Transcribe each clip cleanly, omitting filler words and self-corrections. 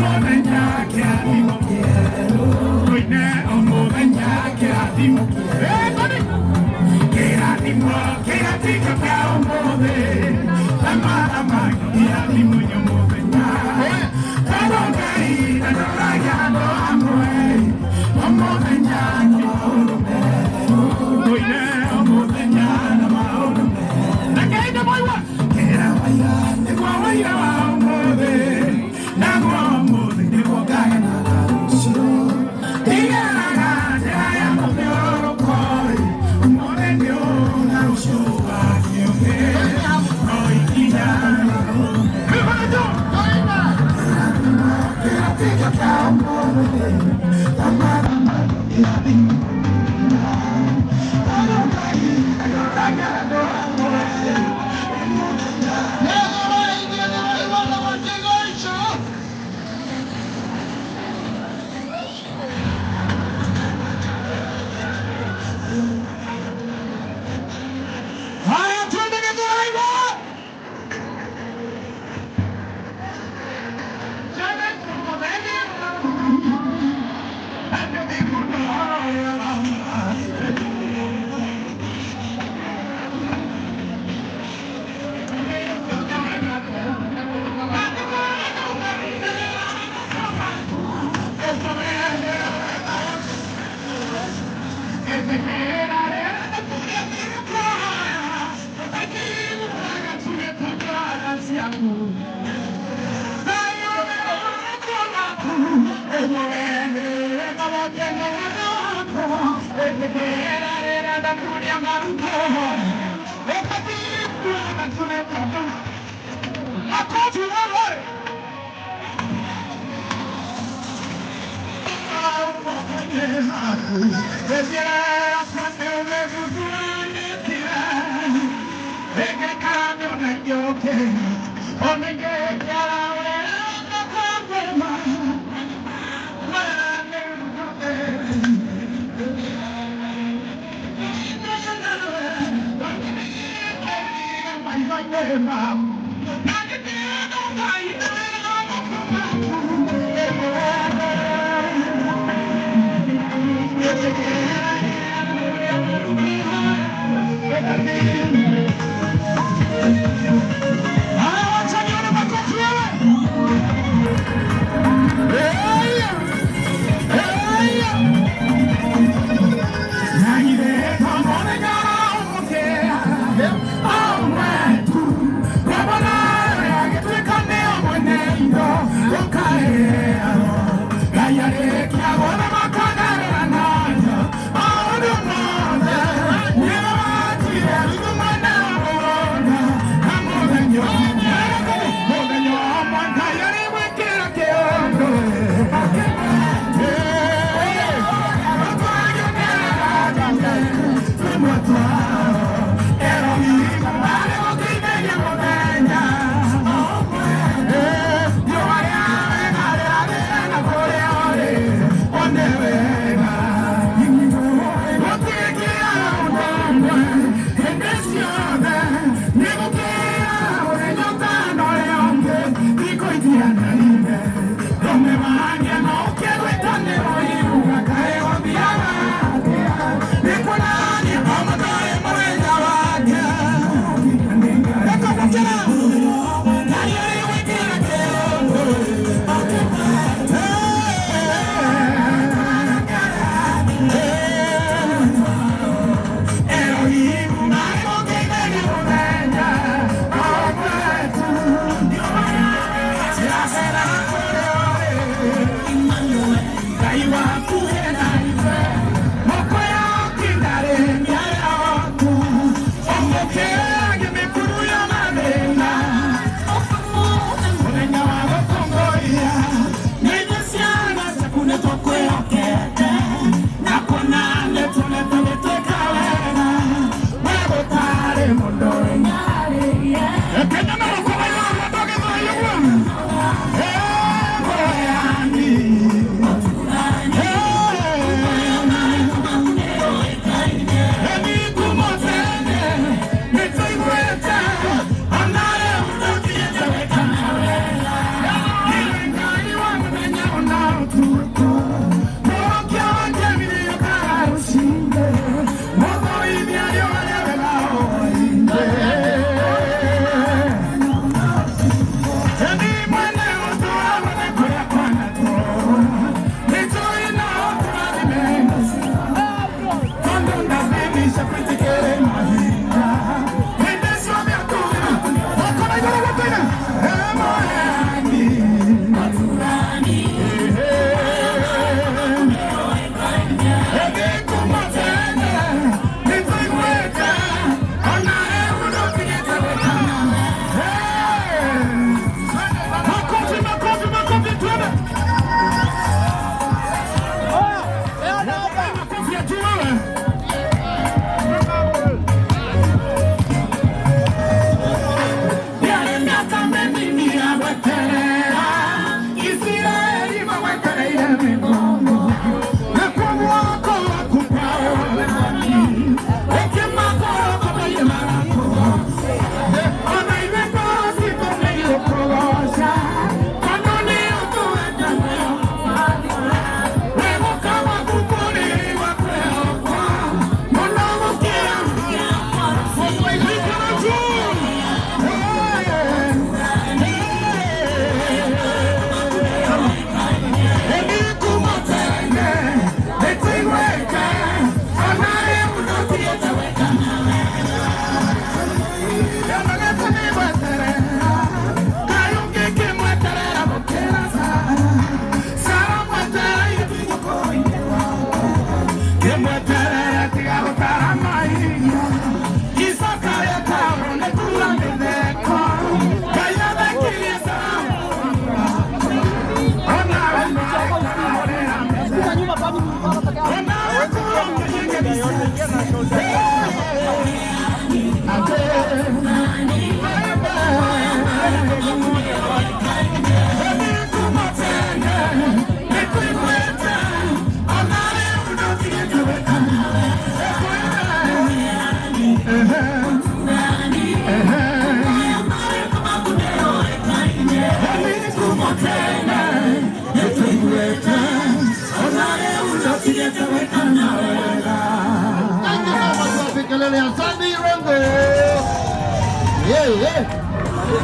Mũthenya kĩrathimo kĩerũ. Tũine o mũthenya kĩrathimo kĩerũ. Kĩrathimo kĩratĩka kĩa ũmũthĩ. Thamama kĩrathimo nya mũthenya. Tondũ Ngai ndandoragia andũ amwe. O mũthenya na maũndũ merũ. Tũine o mũthenya na maũndũ merũ. Rekei ndĩmũigue. Kĩra waira nĩguo waira wa ũmũthĩ. Naguo ũmũthĩ nĩguo ngagenaga rũciũ. Ndigeraga njĩra ya mũthiũrũrũko. Ũmũthĩ nĩ ũũ na rũciũ gũgakĩũngĩ. No ikinya Mikono juu. Kĩratĩka kĩa ũmũthĩ. Kĩrathimo Tondũ Ngai ndandoragia andũ amwe. Haya, twende Githurai. Makofi wewe. Haya, wacha nione makofi wewe.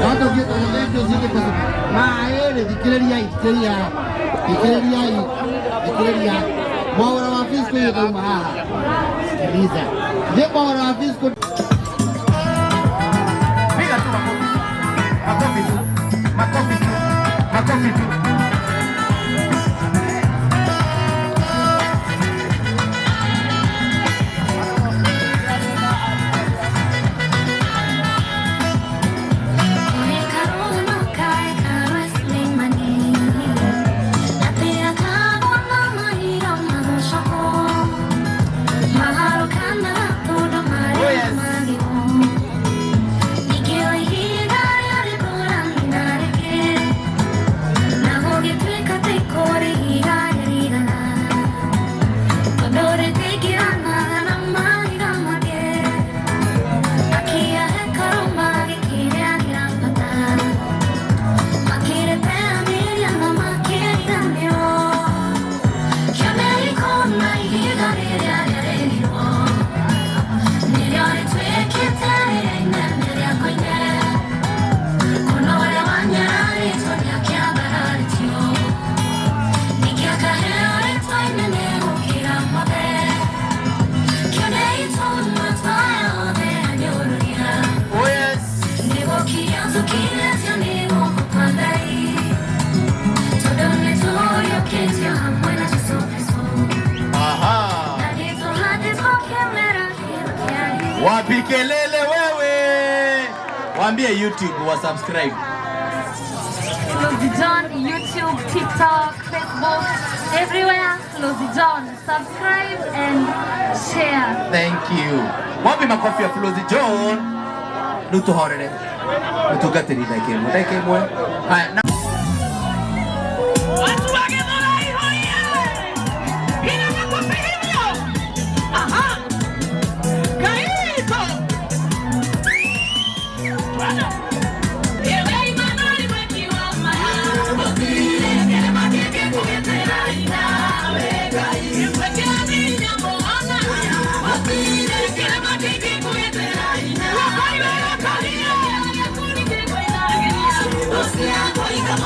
No tũthiĩ tũthiĩ tũthiĩ maĩ rĩ, thikĩrĩriai, thikĩrĩria, thikĩrĩriai, thikĩrĩria. Mwaũra wa Fisco hiyo kauma haha. Sikiliza. Ndiye mwaũra wa Fisco. Piga tu makofi. Makofi tu. Makofi tu. Makofi tu. Oh yes. Oh yes. Aha. Wapi kelele wewe? Waambie YouTube wa subscribe. Flozy John, YouTube, TikTok, Facebook, everywhere. Flozy John. Subscribe and share. Thank you. Wapi makofi ya Flozy John? Rĩu mũtungatĩri ndagĩka ĩmwe, ndagĩka ĩmwe. Haya, na Watu wa Githurai hoye! Piga makofi hivyo! Aha! Kaito! Bwana! Ewe Imanueli mweki wa maya, kĩrĩma kĩngĩkũgitĩra nawe Ngai. Gwĩkĩra hinya mũhana, kĩrĩma kĩngĩkũgitĩra guoko igũrũ kahiũ.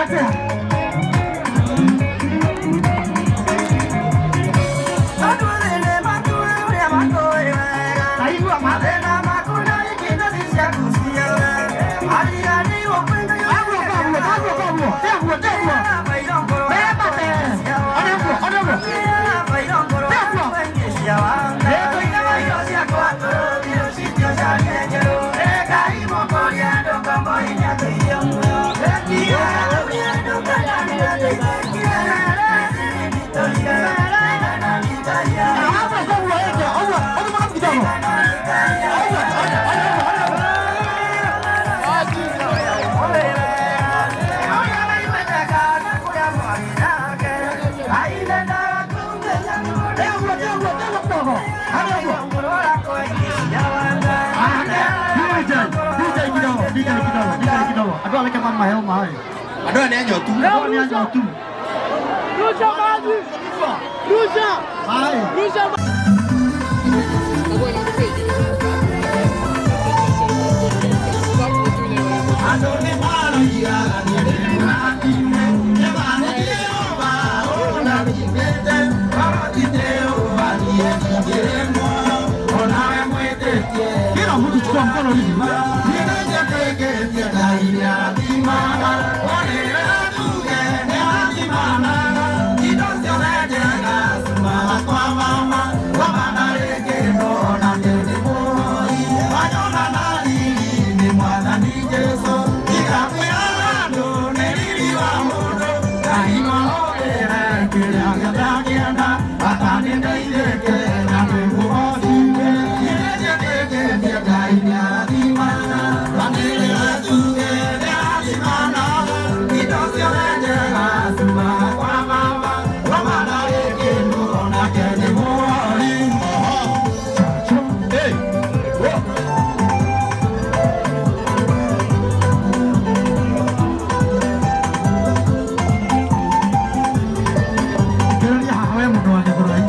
Atia. Andũ aya reke mamaheo maĩ. Andũ aya nĩ anyotu. Andũ aya nĩ anyotu. Rusha maji. Rusha. Maĩ. Rusha. Kila mtu chukua mkono hivi. Thikĩrĩria haha we mũndũ wa Gĩthũrai.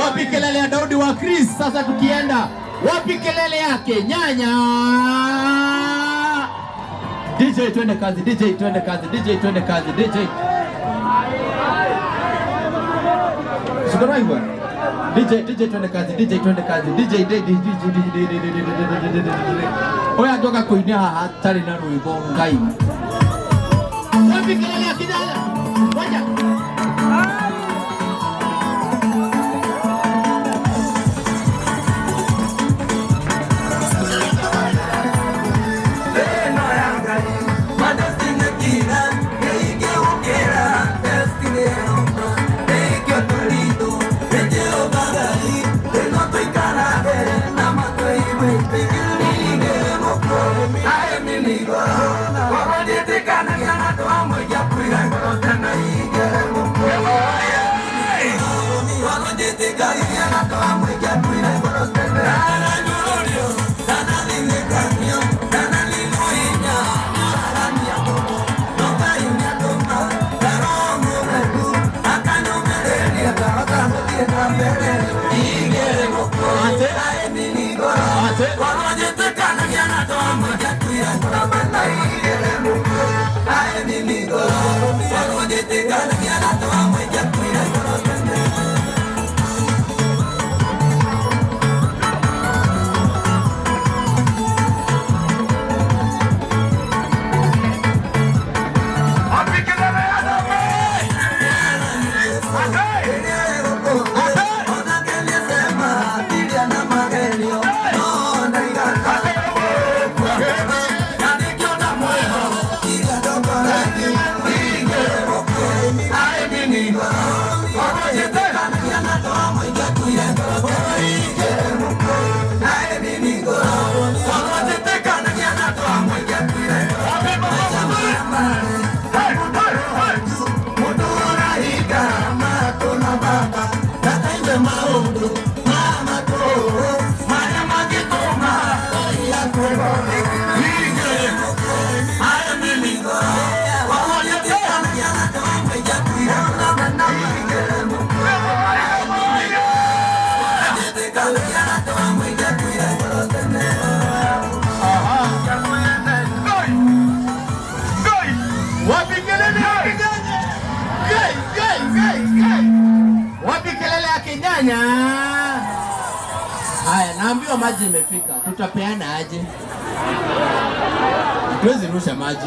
Wapi kelele ya Daudi wa Chris? Sasa tukienda wapi kelele yake nyanya? DJ twende kazi, DJ twende kazi, DJ twende kazi, DJ. Sikurai bwana. DJ DJ twende kazi, DJ twende kazi, DJ DJ DJ DJ DJ DJ DJ DJ. Oya ndoka kuinia haha hatarĩ na rwĩmbo Ngai. Wapi kelele ya kijana? Ngoja. Yeah. Aha. Wapi kelele ya kinyanya? Gai, gai, gai, gai. Wapi kelele ya kinyanya? Haya, naambiwa maji imefika. Tutapeana aje? Hatuwezi rusha maji.